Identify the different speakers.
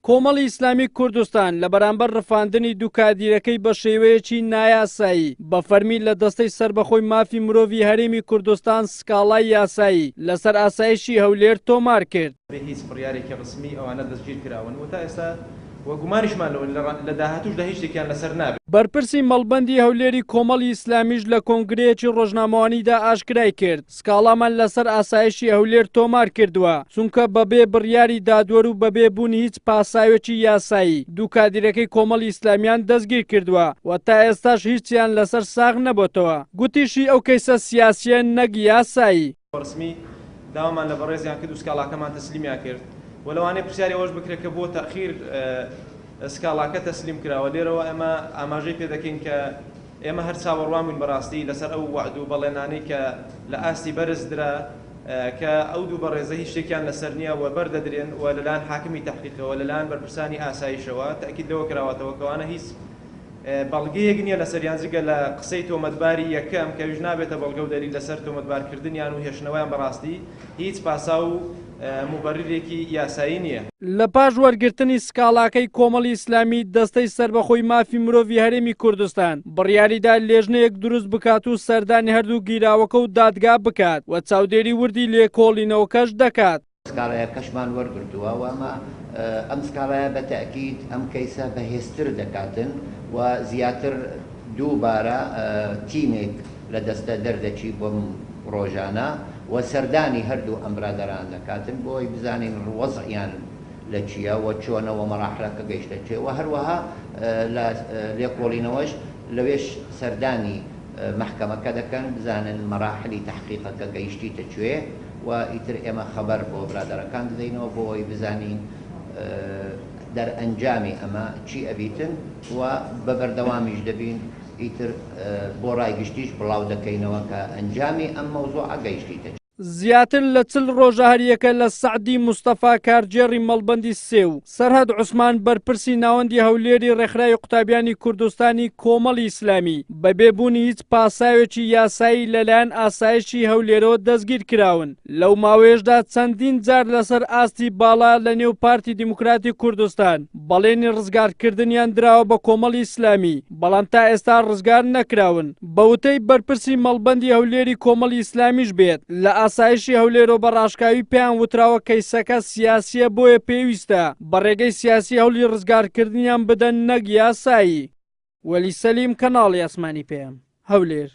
Speaker 1: کۆمەڵی ئیسلامی کوردستان لە بەرامبەر ڕفاندنی دوو کادیرەکەی بە شێوەیەکی نایاسایی بە فەرمی لە دەستەی سەربەخۆی مافی مرۆڤی هەرێمی کوردستان سکاڵای یاسایی لەسەر ئاسایشی هەولێر تۆمار کرد.
Speaker 2: بێ هیچ بڕیارێکی ڕەسمی ئەوانە دەستگیر کراون و تا ئێستا و گومانیشمان لەوەن لە داهاتووشدا هیچ شتێکیان لەسەر نابێت.
Speaker 1: بەرپرسی مەڵبەندی هەولێری کۆمەڵی ئیسلامیش لە کۆنگرەیەکی ڕۆژنامەوانیدا ئاشکرای کرد، سکاڵامان لەسەر ئاسایشی هەولێر تۆمار کردووە، چونکە بەبێ بڕیاری دادوەر و بەبێ بوونی هیچ پاساوێکی یاسایی دوو کادیرەکەی کۆمەڵی ئیسلامیان دەستگیر کردووە و تا ئێستاش هیچیان لەسەر ساغ نەبۆتەوە. گوتیشی ئەو کەیسە سیاسییە نەک یاسایی.
Speaker 2: بەڕسمی داوامان لە بەڕێزیان کرد و سکاڵاکەمان تەسلیمیان کرد و لەوانەیە پرسیاری ئەوەش بکرێت کە بۆ تەئخیر سکاڵاکە تەسلیم کراوە، لێرەوە ئێمە ئاماژەی پێدەکەین کە ئێمە هەر چاوەڕوان بووین بەڕاستی لەسەر ئەو وەعد و بەڵێنانەی کە لە ئاستی بەرز درا کە ئەو دوو بەڕێزە هیچ شتێکیان لەسەر نییە و بەردەدرێن و لەلایەن حاکمی تەحقیقەوە لەلایەن بەرپرسانی ئاسایشەوە تەئکید لەوە کراوەتەوە کەوانە هیچ بەڵگەیەک نییە لەسەریان جگە لە قسەی تۆمەتباری یەکەم کە ئەویش نابێتە بەڵگە و دەلیل لەسەر تۆمەتبارکردنیان و هێشتنەوەیان بەڕاستی هیچ پاساو و موبەریرێکی یاسایی نییە.
Speaker 1: لە پاش وەرگرتنی سکاڵاکەی کۆمەڵی ئیسلامی، دەستەی سەربەخۆی مافی مرۆڤی هەرێمی کوردستان بڕیاریدا لێژنەیەک دروست بکات و سەردانی هەردوو گیراوەکە و دادگا بکات و چاودێری وردی لێکۆڵینەوەکەش دەکات.
Speaker 3: سکاڵایەکەشمان وەرگرتووە و ئەمە ئەم سکاڵایە بە تەئکید ئەم کەیسە بەهێزتر دەکاتن و زیاتر دووبارە تیمێک لە دەستە دەردەچی بەم ڕۆژانە و سەردانی هەردوو ئەم برادەران دەکاتن بۆی بزانین وەزعیان لە چیە و چۆنە و مەراحلەکە گەیشتە کوێ و هەروەها لە لێکۆڵینەوەش لەوێش سەردانی مەحکەمەکە دەکەن بزانن مەراحلی تەحقیقەکە گەیشتیتە کوێ و ئیتر ئێمە خەبەر بۆ برادەرەکان دەدەینەوە بۆ ئەوەی بزانین دەرئەنجامی ئەمە چی ئەبیتن و بە بەردەوامیش دەبین ئیتر بۆ ڕای گشتیش بڵاو دەکەینەوە کە ئەنجامی ئەم مەوزوعە گەیشتیتە چی.
Speaker 1: زیاتر لە 40 ڕۆژە هەریەکە لە سەعدی مستەفا کارگێڕی مەڵبەندی سێ و سەرهەد عوسمان بەرپرسی ناوەندی هەولێری ڕێکخراوی قوتابیانی کوردستانی کۆمەڵی ئیسلامی بەبێ بوونی هیچ پاساوێکی یاسایی لەلایەن ئاسایشی هەولێرەوە دەستگیر کراون، لەو ماوەیەشدا چەندین جار لەسەر ئاستی باڵا لەنێو پارتی دیموکراتی کوردستان بەڵێنی ڕزگارکردنیان دراوە بە کۆمەڵی ئیسلامی، بەڵام تا ئێستا ڕزگار نەکراون. بە وتەی بەرپرسی مەڵبەندی هەولێری کۆمەڵی ئیسلامیش بێت، لە ئاسایشی هەولێرەوە بە ڕاشکاوی پێیان وتراوە کەیسەکە سیاسییە بۆیە پێویستە بە ڕێگەی سیاسی هەوڵی ڕزگارکردنیان بدەن نەک یاسایی. وەلی سەلیم، کەناڵی ئاسمانی پەیام، هەولێر.